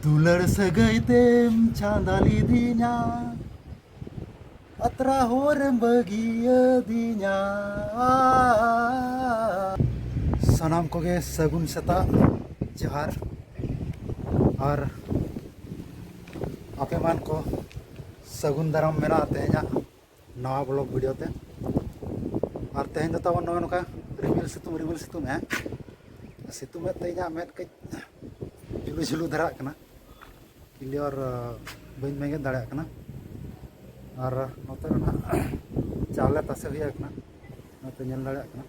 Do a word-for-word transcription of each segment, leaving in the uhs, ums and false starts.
ᱫᱩᱞᱟᱹᱲ ᱥᱟᱹᱜᱟᱹᱭ ᱛᱮᱢ ᱪᱷᱟᱸᱫᱟ ᱞᱤᱫᱤᱧᱟ, ᱟᱛᱨᱟ ᱦᱚᱨᱮᱢ ᱵᱟᱹᱜᱤᱭᱟᱹᱫᱤᱧᱟ᱾ ᱥᱟᱱᱟᱢ ᱠᱚᱜᱮ ᱥᱟᱹᱜᱩᱱ ᱥᱮᱛᱟᱜ ᱡᱚᱦᱟᱨ᱾ ᱟᱨ ᱟᱯᱮ ᱢᱟᱱ ᱠᱚ ᱥᱟᱹᱜᱩᱱ ᱫᱟᱨᱟᱢ ᱢᱮᱱᱟᱜᱼᱟ ᱛᱮᱦᱮᱧᱟᱜ ᱱᱟᱣᱟ ᱵᱞᱚᱜ ᱵᱷᱤᱰᱤᱭᱳ ᱛᱮ᱾ ᱟᱨ ᱛᱮᱦᱮᱧ ᱫᱚ ᱛᱟᱵᱚᱱ ᱱᱚᱜᱼᱚᱭ ᱱᱚᱝᱠᱟ ᱨᱤᱢᱤᱞ ᱥᱤᱛᱩᱝ, ᱨᱤᱢᱤᱞ ᱥᱤᱛᱩᱝ ᱮ ᱥᱤᱛᱩᱝ ᱮᱫ ᱛᱮ ᱤᱧᱟᱹᱜ ᱢᱮᱫ ᱠᱟᱹᱡ ᱡᱷᱩᱞᱩ ᱡᱷᱩᱞᱩ ᱫᱷᱟᱨᱟᱜ ᱠᱟᱱᱟ, ᱠᱞᱤᱭᱟᱨ ᱵᱟᱹᱧ ᱵᱮᱸᱜᱮᱫ ᱫᱟᱲᱮᱭᱟᱜ ᱠᱟᱱᱟ᱾ ᱟᱨ ᱱᱚᱛᱮ ᱨᱮ ᱱᱟᱦᱟᱜ ᱪᱟᱣᱞᱮ ᱛᱟᱥᱮ ᱦᱩᱭ ᱟᱠᱟᱱᱟ, ᱱᱚᱛᱮ ᱧᱮᱞ ᱫᱟᱲᱮᱭᱟᱜ ᱠᱟᱱᱟ᱾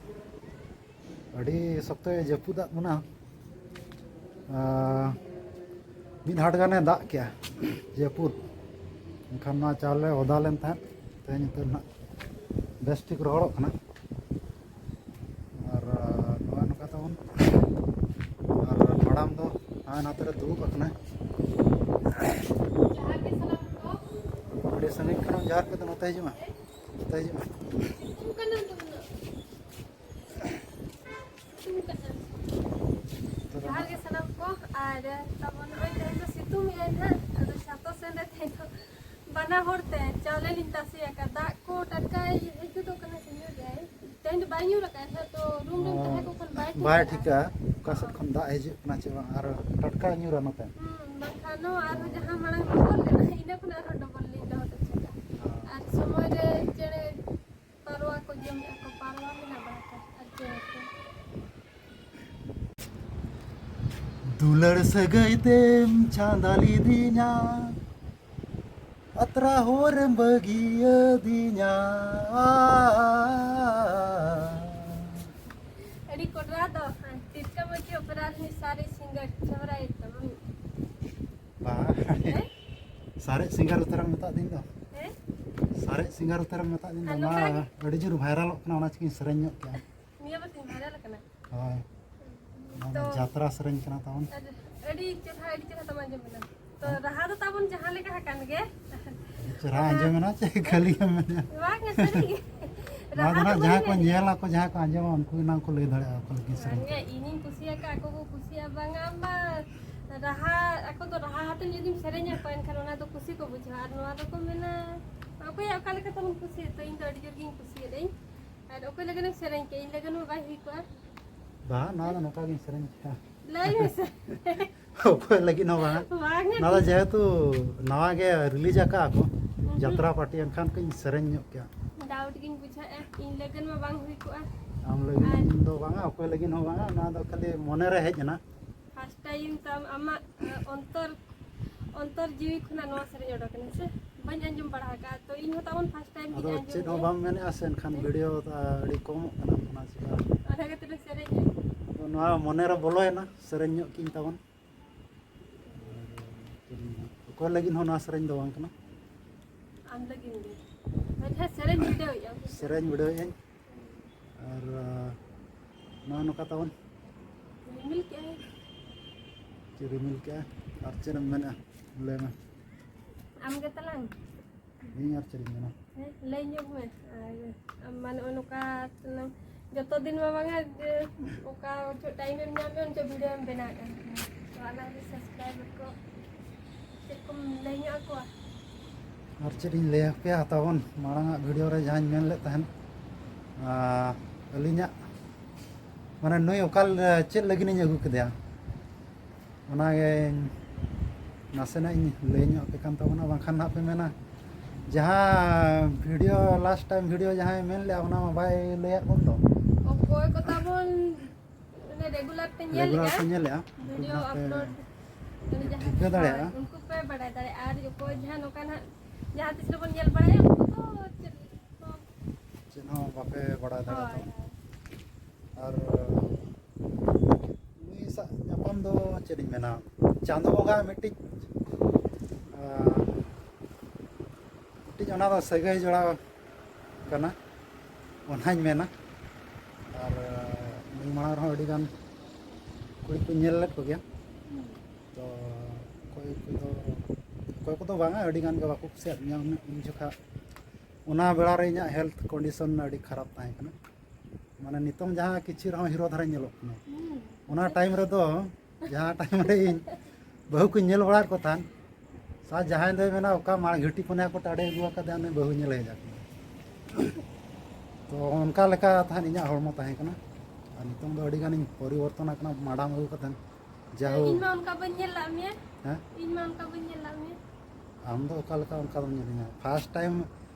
ᱟᱹᱰᱤ ᱥᱚᱠᱛᱚᱭ ᱡᱟᱹᱯᱩᱫ ᱟᱫ ᱵᱚᱱᱟ᱾ ᱟᱨ ᱢᱤᱫ ᱦᱟᱴ ᱜᱟᱱᱮ ᱫᱟᱜ ᱠᱮᱜᱼᱟ ᱡᱟᱹᱯᱩᱫ, ᱮᱱᱠᱷᱟᱱ ᱱᱚᱣᱟ ᱪᱟᱣᱞᱮ ᱚᱫᱟ ᱞᱮᱱ ᱛᱟᱦᱮᱸᱫ, ᱛᱮᱦᱮᱧ ᱩᱛᱟᱹᱨ ᱱᱟᱦᱟᱜ ᱵᱮᱥ ᱴᱷᱤᱠ ᱨᱚᱦᱚᱲᱚᱜ ᱠᱟᱱᱟ᱾ ᱟᱨ ᱱᱚᱜᱼᱚᱭ ᱱᱚᱝᱠᱟ ᱛᱟᱵᱚᱱ᱾ ᱟᱨ ᱢᱟᱲᱟᱝ ᱫᱚ ᱦᱟᱱᱟ ᱱᱟᱛᱮ ᱨᱮ ᱫᱩᱲᱩᱵ ᱟᱠᱟᱱᱟᱭ᱾ ᱟᱹᱰᱤ ᱥᱟᱺᱜᱤᱧ ᱠᱷᱚᱱᱟᱜ ᱡᱟᱦᱟᱸ ᱠᱚᱫᱚ ᱱᱚᱛᱮ ᱦᱤᱡᱩᱜ ᱢᱮ, ᱱᱚᱛᱮ ᱦᱤᱡᱩᱜ ᱢᱮ᱾ ᱡᱚᱦᱟᱨ ᱜᱮ ᱥᱟᱱᱟᱢ ᱠᱚ᱾ ᱟᱨ ᱛᱟᱵᱚᱱ ᱱᱚᱜᱼᱚᱭ ᱛᱮᱦᱮᱧ ᱫᱚ ᱥᱤᱛᱩᱝ ᱮᱜᱼᱟᱭ ᱱᱟᱦᱟᱜ, ᱟᱫᱚ ᱪᱷᱟᱛᱚ ᱥᱮᱱ ᱨᱮ ᱛᱮᱦᱮᱧ ᱫᱚ ᱵᱟᱱᱟ ᱦᱚᱲ ᱛᱮ ᱪᱟᱣᱞᱮ ᱞᱤᱧ ᱛᱟᱥᱮ ᱟᱠᱟᱫ᱾ ᱫᱟᱜ ᱠᱚ ᱴᱟᱴᱠᱟᱭ ᱦᱮᱡ ᱜᱚᱫᱚᱜ ᱠᱟᱱᱟ ᱥᱮ ᱧᱩᱨ ᱮᱜᱼᱟᱭ᱾ ᱛᱮᱦᱮᱧ ᱫᱚ ᱵᱟᱭ ᱧᱩᱨ ᱟᱠᱟᱫ ᱱᱟᱦᱟᱜ, ᱛᱚ ᱨᱩᱢ ᱨᱮᱢ ᱛᱟᱦᱮᱸ ᱠᱚᱜ ᱠᱷᱟᱱ ᱵᱟᱭ ᱵᱟᱭ ᱴᱷᱤᱠᱟᱹᱜᱼᱟ᱾ ᱴᱷᱤᱠᱟ ᱚᱠᱟ ᱥᱮᱫ ᱠᱷᱚᱱ ᱫᱟᱜ ᱦᱤᱡᱩᱜ ᱠᱟᱱᱟ ᱪᱮ ᱵᱟᱝ, ᱟᱨ ᱴᱟᱴᱠᱟ ᱧᱩᱨᱟ ᱱᱚᱛᱮ᱾ ᱦᱩᱸ, ᱵᱟᱝᱠᱷᱟᱱ ᱱᱚᱣᱟ ᱟᱨᱦᱚᱸ ᱡᱟᱦᱟᱸ ᱢᱟᱲᱟᱝ ᱰᱚᱵᱚᱞ ᱞᱮᱱᱟ, ᱤᱱᱟᱹ ᱠᱷᱚᱱ ᱟᱨᱦᱚᱸ ᱰᱚᱵᱚᱞ ᱞᱤᱧ ᱫᱚᱦᱚ ᱦᱚᱴᱚ ᱠᱟᱜᱼᱟ᱾ ᱟᱨ ᱥᱚᱢᱚᱭ ᱨᱮ ᱪᱮᱬᱮ ᱯᱟᱨᱣᱟ ᱠᱚ ᱡᱚᱢᱮᱫᱼᱟ ᱠᱚ, ᱯᱟᱨᱣᱟ ᱢᱮᱱᱟᱜ ᱵᱟᱲᱟ ᱠᱚᱣᱟ ᱟᱨ ᱪᱮᱬᱮ ᱠᱚ᱾ ᱫᱩᱞᱟᱹᱲ ᱥᱟᱹᱜᱟᱹᱭ ᱛᱮᱢ ᱪᱷᱟᱸᱫᱟ ᱞᱤᱫᱤᱧᱟ, ᱟᱛᱨᱟ ᱦᱚᱨᱮᱢ ᱵᱟᱹᱜᱤᱭᱟᱹᱫᱤᱧᱟ᱾ ᱟᱹᱰᱤ ᱠᱚᱰᱨᱟ ᱫᱚ, ᱦᱮᱸ, ᱛᱤᱞᱠᱟᱹ ᱢᱟᱹᱡᱷᱤ ᱚᱯᱮᱨᱟ ᱨᱤᱱᱤᱡ ᱥᱟᱨᱮᱡ ᱥᱤᱝᱜᱟᱨ ᱡᱷᱚᱜᱽᱨᱟ ᱮᱠᱫᱚᱢ᱾ ᱵᱟ, ᱦᱮᱸ? ᱥᱟᱨᱮᱡ ᱥᱤᱝᱜᱟᱨ ᱩᱛᱟᱹᱨᱮᱢ ᱢᱮᱛᱟᱫ ᱫᱤᱱ ᱫᱚ᱾ ᱦᱮᱸ? ᱥᱟᱨᱮᱡ ᱥᱤᱝᱜᱟᱨ ᱩᱛᱟᱹᱨᱮᱢ ᱢᱮᱛᱟᱫ ᱫᱤᱱ ᱫᱚ, ᱟᱨ ᱚᱱᱟ ᱱᱚᱝᱠᱟ ᱜᱮ? ᱟᱹᱰᱤ ᱡᱳᱨ ᱵᱷᱟᱭᱨᱟᱞᱚᱜ ᱠᱟᱱᱟ, ᱚᱱᱟ ᱪᱤᱠᱟᱹᱧ ᱥᱮᱨᱮᱧ ᱧᱚᱜ ᱠᱮᱜᱼᱟ᱾ ᱱᱤᱭᱟᱹ ᱵᱟᱨ ᱛᱤᱧ ᱵᱷᱟᱭᱨᱟᱞ ᱠᱟᱱᱟ᱾ ᱦᱳᱭ᱾ ᱱᱚᱣᱟ ᱫᱚ ᱛᱚ, ᱡᱟᱛᱨᱟ ᱥᱮᱨᱮᱧ ᱠᱟᱱᱟ ᱛᱟᱵᱚᱱ᱾ ᱟᱹᱰᱤ ᱪᱮᱦᱨᱟ, ᱟᱹᱰᱤ ᱪᱮᱦᱨᱟ ᱛᱟᱢ ᱟᱸᱡᱚᱢ ᱮᱱᱟ᱾ ᱛᱚ, ᱨᱟᱦᱟ ᱫᱚ ᱛᱟᱵᱚᱱ ᱡᱟᱦᱟᱸ ᱞᱮᱠᱟ ᱟᱠᱟᱱ ᱜᱮ᱾ ᱪᱮᱦᱨᱟ ᱟᱸᱡᱚᱢ ᱮᱱᱟ ᱪᱮ ᱠᱷᱟᱹᱞᱤ ᱜᱮᱢ ᱢᱮᱱᱟ? ᱵᱟᱝ, ᱥᱟᱹᱨᱤ ᱜᱮ᱾ ᱱᱚᱣᱟ ᱫᱚ ᱨᱟᱦᱟ ᱱᱟᱜ ᱫᱚ ᱡᱟᱦᱟᱸᱭ ᱠᱚ ᱵᱟᱹᱧ ᱧᱮᱞᱟ ᱠᱚ, ᱡᱟᱦᱟᱸᱭ ᱠᱚ ᱟᱸᱡᱚᱢᱟ, ᱩᱱᱠᱩ ᱮᱱᱟᱝ ᱠᱚ ᱞᱟᱹᱭ ᱫᱟᱲᱮᱭᱟᱜᱼᱟ ᱚᱠᱟ ᱞᱮᱠᱟᱧ ᱥᱮᱨᱮᱧ ᱵᱟᱝ, ᱠᱟᱫᱟ᱾ ᱤᱧᱤᱧ ᱠᱩᱥᱤᱭᱟᱠᱟᱫ, ᱟᱠᱚ ᱠᱚ ᱠᱩᱥᱤᱭᱟᱜᱼᱟ, ᱵᱟᱝᱟ ᱟᱢ ᱢᱟ ᱨᱟᱦᱟ ᱟᱠᱚ ᱫᱚ ᱨᱟᱦᱟ ᱟᱛᱮ ᱡᱩᱫᱤᱢ ᱥᱮᱨᱮᱧ ᱟᱠᱚᱣᱟ, ᱮᱱᱠᱷᱟᱱ ᱚᱱᱟ ᱫᱚ ᱠᱩᱥᱤ ᱠᱚ ᱵᱩᱡᱷᱟᱹᱣᱟ᱾ ᱟᱨ ᱱᱚᱣᱟ ᱫᱚᱠᱚ ᱢᱮᱱᱟ, ᱚᱠᱚᱭᱟᱜ ᱚᱠᱟ ᱞᱮᱠᱟ ᱛᱟᱵᱚᱱ ᱠᱩᱥᱤᱭᱟᱜ, ᱛᱚ ᱤᱧ ᱫᱚ ᱟᱹᱰᱤ ᱡᱳᱨ ᱜᱤᱧ ᱠᱩᱥᱤᱭᱟᱜ ᱟᱹᱧ᱾ ᱟᱨ ᱚᱠᱚᱭ ᱞᱟᱹᱜᱤᱫ ᱮᱢ ᱥᱮᱨᱮᱧ ᱠᱮᱭᱟ? ᱤᱧ ᱞᱟᱹᱜᱤᱫ ᱢᱟ ᱵᱟᱭ ᱦᱩᱭ ᱠᱚᱜᱼᱟ᱾ ᱵᱟᱝ, ᱱᱚᱣᱟ ᱫᱚ ᱱᱚᱝᱠᱟ ᱜᱤᱧ ᱥᱮᱨᱮᱧ ᱠᱮᱭᱟ᱾ ᱞᱟᱹᱭ ᱢᱮᱥᱮ᱾ ᱚᱠᱚᱭ ᱞᱟᱹᱜᱤᱫ ᱦᱚᱸ ᱵᱟᱝᱟ᱾ ᱵᱟᱝᱟ᱾ ᱱᱚᱣᱟ ᱫᱚ ᱡᱮᱦᱮᱛᱩ ᱱᱟᱣᱟ ᱜᱮ ᱨᱤᱞᱤᱡᱽ ᱟᱠᱟᱫᱼᱟ ᱠᱚ, ᱦᱩᱸ᱾ ᱡᱟᱛᱨᱟ ᱯᱟᱨᱴᱤ, ᱮᱱᱠᱷᱟᱱ ᱠᱟᱹᱡ ᱤᱧ ᱥᱮᱨᱮᱧ ᱧᱚᱜ ᱠᱮᱭᱟ᱾ ᱰᱟᱣᱩᱴ ᱜᱤᱧ ᱵᱩᱡᱷᱟᱹᱣᱮᱫᱼᱟ, ᱤᱧ ᱞᱟᱹᱜᱤᱫ ᱢᱟ ᱵᱟᱝ ᱦᱩᱭ ᱠᱚᱜᱼᱟ᱾ ᱟᱢ ᱞᱟᱹᱜᱤᱫ ᱫᱚ ᱵᱟᱝᱟ, ᱚᱠᱚᱭ ᱞᱟᱹᱜᱤᱫ ᱦᱚᱸ ᱵᱟᱝᱟ, ᱱᱚᱣᱟ ᱫᱚ ᱠᱷᱟᱹᱞᱤ ᱢᱚᱱᱮ ᱨᱮ ᱦᱮᱡ ᱮᱱᱟ᱾ ᱯᱷᱟᱥᱴ ᱴᱟᱭᱤᱢ ᱛᱟᱢ ᱟᱢᱟᱜ, ᱟ, ᱚᱱᱛᱚᱨ, ᱚᱱᱛᱚᱨ ᱡᱤᱣᱤ ᱠᱷᱚᱱᱟᱜ ᱱᱚᱣᱟ ᱥᱮᱨᱮᱧ ᱚᱰᱚᱠ ᱮᱱᱟ ᱥᱮ? ᱵᱟᱹᱧ ᱟᱸᱡᱚᱢ ᱵᱟᱲᱟ ᱟᱠᱟᱫᱼᱟ, ᱛᱚ ᱤᱧ ᱦᱚᱸ ᱛᱟᱵᱚᱱ ᱯᱷᱟᱥᱴ ᱴᱟᱭᱤᱢ ᱜᱤᱧ ᱟᱫᱚ ᱟᱸᱡᱚᱢ ᱪᱮᱫ ᱦᱚᱸ ᱮᱫᱼᱟ᱾ ᱵᱟᱢ ᱢᱮᱱᱮᱫᱼᱟ ᱥᱮ, ᱮᱱᱠᱷᱟᱱ ᱵᱷᱤᱰᱤᱭᱳ ᱟᱹᱰᱤ ᱠᱚᱢᱚᱜ ᱠᱟᱱᱟ, ᱚᱱᱟ ᱪᱮᱠᱟ? ᱚᱱᱟ ᱠᱷᱟᱹᱛᱤᱨ ᱥᱮᱨᱮᱧ ᱮᱫᱼᱟ᱾ ᱟᱫᱚ ᱱᱚᱣᱟ ᱢᱚᱱᱮ ᱨᱮ ᱵᱚᱞᱚᱭᱮᱱᱟ, ᱥᱮᱨᱮᱧ ᱧᱚᱜ ᱠᱤᱧ ᱛᱟᱵᱚᱱ᱾ ᱚᱠᱚᱭ ᱞᱟᱹᱜᱤᱫ ᱦᱚᱸ ᱱᱚᱣᱟ ᱥᱮᱨᱮᱧ ᱫᱚ ᱵᱟᱝ ᱠᱟᱱᱟ᱾ ᱟᱢ ᱞᱟᱹᱜᱤᱫ ᱜᱮ᱾ ᱢᱮᱱᱠᱷᱟᱱ ᱥᱮᱨᱮᱧ ᱵᱤᱰᱟᱹᱣᱮᱫᱼᱟ᱾ ᱥᱮᱨᱮᱧ ᱵᱤᱰᱟᱹᱣᱮᱫ ᱟᱹᱧ᱾ ᱟᱨ ᱟ, ᱱᱚᱜᱼᱚ ᱱᱚᱝᱠᱟ ᱛᱟᱵᱚᱱ᱾ ᱨᱤᱢᱤᱞ ᱠᱮᱜᱼᱟᱭ᱾ ᱪᱮᱫ ᱨᱤᱢᱤᱞ ᱠᱮᱜᱼᱟ? ᱟᱨ ᱪᱮᱫ ᱮᱢ ᱢᱮᱱᱮᱫᱼᱟ? ᱞᱟᱹᱭ ᱢᱮ᱾ ᱟᱢ ᱜᱮ ᱛᱟᱞᱟᱝ᱾ ᱤᱧ ᱟᱨ ᱪᱮᱫ ᱤᱧ ᱢᱮᱱᱟ? ᱦᱮᱸ, ᱞᱟᱹᱭ ᱧᱚᱜ ᱢᱮ᱾ ᱟᱨ ᱟᱢ ᱢᱟ ᱱᱚᱜᱼᱚ ᱱᱚᱝᱠᱟ ᱛᱟᱞᱟᱝ, ᱡᱚᱛᱚ ᱫᱤᱱ ᱢᱟ ᱵᱟᱝᱟ ᱡᱮ ᱚᱠᱟ ᱡᱚᱦᱚᱜ ᱴᱟᱭᱤᱢ ᱮᱢ ᱧᱟᱢ ᱢᱮ, ᱩᱱ ᱡᱚᱦᱚᱜ ᱵᱷᱤᱰᱤᱭᱳ ᱮᱢ ᱵᱮᱱᱟᱣᱮᱫᱼᱟ᱾ ᱛᱚ ᱟᱞᱟᱝ ᱨᱮᱱ ᱥᱟᱵᱥᱠᱨᱟᱭᱵᱟᱨ ᱠᱚ ᱪᱮᱫ ᱠᱚᱢ ᱞᱟᱹᱭ ᱧᱚᱜ ᱟᱠᱚᱣᱟ? ᱟᱨ ᱪᱮᱫ ᱤᱧ ᱞᱟᱹᱭ ᱟᱯᱮᱭᱟ, ᱛᱟᱵᱚᱱ ᱢᱟᱲᱟᱝ ᱟᱜ ᱵᱷᱤᱰᱤᱭᱳ ᱨᱮ ᱡᱟᱦᱟᱸᱧ ᱢᱮᱱ ᱞᱮᱫ ᱛᱟᱦᱮᱸᱫ, ᱟᱨ ᱟᱹᱞᱤᱧᱟᱜ ᱢᱟᱱᱮ ᱱᱩᱭ ᱚᱠᱟ ᱞᱮ-, ᱪᱮᱫ ᱞᱟᱹᱜᱤᱫ ᱤᱧ ᱟᱹᱜᱩ ᱠᱮᱫᱮᱭᱟ, ᱚᱱᱟᱜᱮ ᱱᱟᱥᱮᱱᱟᱜ ᱤᱧ ᱞᱟᱹᱭ ᱧᱚᱜ ᱟᱯᱮ ᱠᱟᱱ ᱛᱟᱵᱚᱱᱟ, ᱵᱟᱝᱠᱷᱟᱱ ᱱᱟᱦᱟᱜ ᱯᱮ ᱢᱮᱱᱟ ᱡᱟᱦᱟᱸ ᱵᱷᱤᱰᱤᱭᱳ, ᱞᱟᱥᱴ ᱴᱟᱭᱤᱢ ᱵᱷᱤᱰᱤᱭᱳ ᱡᱟᱦᱟᱸᱭ ᱢᱮᱱ ᱞᱮᱫᱼᱟ, ᱚᱱᱟ ᱢᱟ ᱵᱟᱭ ᱞᱟᱹᱭᱟᱫ ᱵᱚᱱ ᱫᱚ᱾ ᱚᱠᱚᱭ ᱠᱚ ᱛᱟᱵᱚᱱ ᱢᱟᱱᱮ ᱨᱮᱜᱩᱞᱟᱨ ᱯᱮ ᱧᱮᱞ ᱨᱮᱜᱩᱞᱟᱨ ᱮᱫᱼᱟ, ᱯᱮ ᱧᱮᱞᱮᱫᱼᱟ, ᱩᱱᱠᱩ ᱵᱷᱤᱰᱤᱭᱳ ᱱᱟᱦᱟᱜ ᱯᱮ ᱟᱯᱞᱳᱰ, ᱢᱟᱱᱮ ᱡᱟᱦᱟᱸ ᱴᱷᱤᱠᱟᱹ ᱫᱟᱲᱮᱭᱟᱜᱼᱟ᱾ ᱦᱳᱭ, ᱩᱱᱠᱩ ᱯᱮ ᱵᱟᱲᱟᱭ ᱫᱟᱲᱮᱭᱟᱜᱼᱟ᱾ ᱟᱨ ᱚᱠᱚᱭ ᱡᱟᱦᱟᱸ ᱱᱚᱝᱠᱟ ᱱᱟᱦᱟᱜ ᱡᱟᱦᱟᱸ ᱛᱤᱥ ᱨᱮᱵᱚᱱ ᱧᱮᱞ ᱵᱟᱲᱟᱭᱟ, ᱩᱱᱠᱩ ᱫᱚ ᱪᱮᱫ ᱠᱚ ᱪᱮᱫ ᱦᱚᱸ ᱵᱟᱯᱮ ᱵᱟᱲᱟᱭ ᱫᱟᱲᱮᱭᱟᱜᱼᱟ ᱦᱳᱭ, ᱛᱚ᱾ ᱦᱳᱭ᱾ ᱟᱨ ᱱᱩᱭ ᱥᱟᱜ ᱧᱟᱯᱟᱢ ᱫᱚ ᱪᱮᱫ ᱤᱧ ᱢᱮᱱᱟ, ᱪᱟᱸᱫᱳ ᱵᱚᱸᱜᱟ ᱢᱤᱫᱴᱤᱡ, ᱟᱸ, ᱢᱤᱫᱴᱤᱡ ᱚᱱᱟ ᱫᱚ ᱥᱟᱹᱜᱟᱹᱭ ᱡᱚᱲᱟᱣ ᱠᱟᱱᱟ, ᱚᱱᱟᱧ ᱢᱮᱱᱟ᱾ ᱟᱨ ᱱᱩᱭ ᱢᱟᱲᱟᱝ ᱨᱮᱦᱚᱸ ᱟᱹᱰᱤᱜᱟᱱ ᱠᱩᱲᱤ ᱠᱚᱧ ᱧᱮᱞ ᱞᱮᱫ ᱠᱚᱜᱮᱭᱟ᱾ ᱛᱚ ᱚᱠᱚᱭ ᱠᱚᱫᱚ, ᱚᱠᱚᱭ ᱠᱚᱫᱚ ᱵᱟᱝᱟ, ᱟᱹᱰᱤ ᱜᱟᱱ ᱜᱮ ᱵᱟᱠᱚ ᱠᱩᱥᱤᱭᱟᱫᱤᱧᱟ ᱩᱱᱟᱹᱜ ᱩᱱ ᱡᱚᱠᱷᱟ᱾ ᱚᱱᱟ ᱵᱮᱲᱟ ᱨᱮ ᱤᱧᱟᱹᱜ ᱦᱮᱞᱛᱷ ᱠᱚᱱᱰᱤᱥᱚᱱ ᱟᱹᱰᱤ ᱠᱷᱟᱨᱟᱯ ᱛᱟᱦᱮᱸ ᱠᱟᱱᱟ᱾ ᱢᱟᱱᱮ ᱱᱤᱛᱚᱝ ᱡᱟᱦᱟᱸ ᱠᱤᱪᱷᱤ ᱨᱮᱦᱚᱸ ᱦᱤᱨᱳ ᱫᱷᱟᱨᱟᱧ ᱧᱮᱞᱚᱜ ᱠᱟᱱᱟ᱾ ᱦᱩᱸ᱾ ᱚᱱᱟ ᱴᱟᱭᱤᱢ ᱨᱮᱫᱚ, ᱡᱟᱦᱟᱸ ᱴᱟᱭᱤᱢ ᱨᱮ ᱤᱧ ᱵᱟᱹᱦᱩ ᱠᱚᱧ ᱧᱮᱞ ᱵᱟᱲᱟᱭᱮᱫ ᱠᱚ ᱛᱟᱦᱮᱸᱫ᱾ ᱥᱟᱨ ᱡᱟᱦᱟᱸᱭ ᱫᱚᱭ ᱢᱮᱱᱟ, "ᱚᱠᱟ ᱢᱟᱲᱟᱝ ᱜᱷᱟᱹᱴᱤ ᱠᱷᱚᱱᱮ ᱠᱚ ᱴᱟᱰᱮ ᱟᱹᱜᱩ ᱟᱠᱟᱫᱮᱭᱟ, ᱩᱱᱤ ᱵᱟᱹᱦᱩ ᱧᱮᱞᱮ ᱦᱮᱡ ᱟᱠᱟᱱᱟ?" ᱛᱚ ᱚᱱᱠᱟ ᱞᱮᱠᱟ ᱛᱟᱦᱮᱸᱫ ᱤᱧᱟᱹᱜ ᱦᱚᱲᱢᱚ ᱛᱟᱦᱮᱸ ᱠᱟᱱᱟ᱾ ᱟᱨ ᱱᱤᱛᱚᱝ ᱫᱚ ᱟᱹᱰᱤ ᱜᱟᱱᱤᱧ ᱯᱚᱨᱤᱵᱚᱨᱛᱚᱱ ᱟᱠᱟᱱᱟ, ᱢᱟᱰᱟᱢ ᱟᱹᱜᱩ ᱠᱟᱛᱮᱫ᱾ ᱡᱟᱭᱦᱳᱠ᱾ ᱤᱧ ᱢᱟ ᱚᱱᱠᱟ ᱵᱟᱹᱧ ᱧᱮᱞ ᱞᱟᱜ ᱢᱮᱭᱟ᱾ ᱦᱮᱸ? ᱤᱧ ᱢᱟ ᱚᱱᱠᱟ ᱵᱟᱹᱧ ᱧᱮᱞ ᱞᱟᱜ ᱢᱮᱭᱟ᱾ ᱟᱢ ᱫᱚ ᱚᱠᱟ ᱞᱮᱠᱟ ᱚᱱᱠᱟ ᱫᱚᱢ ᱧᱮᱞᱤᱧᱟ? ᱯᱷᱟᱥᱴ ᱴᱟᱭᱤᱢ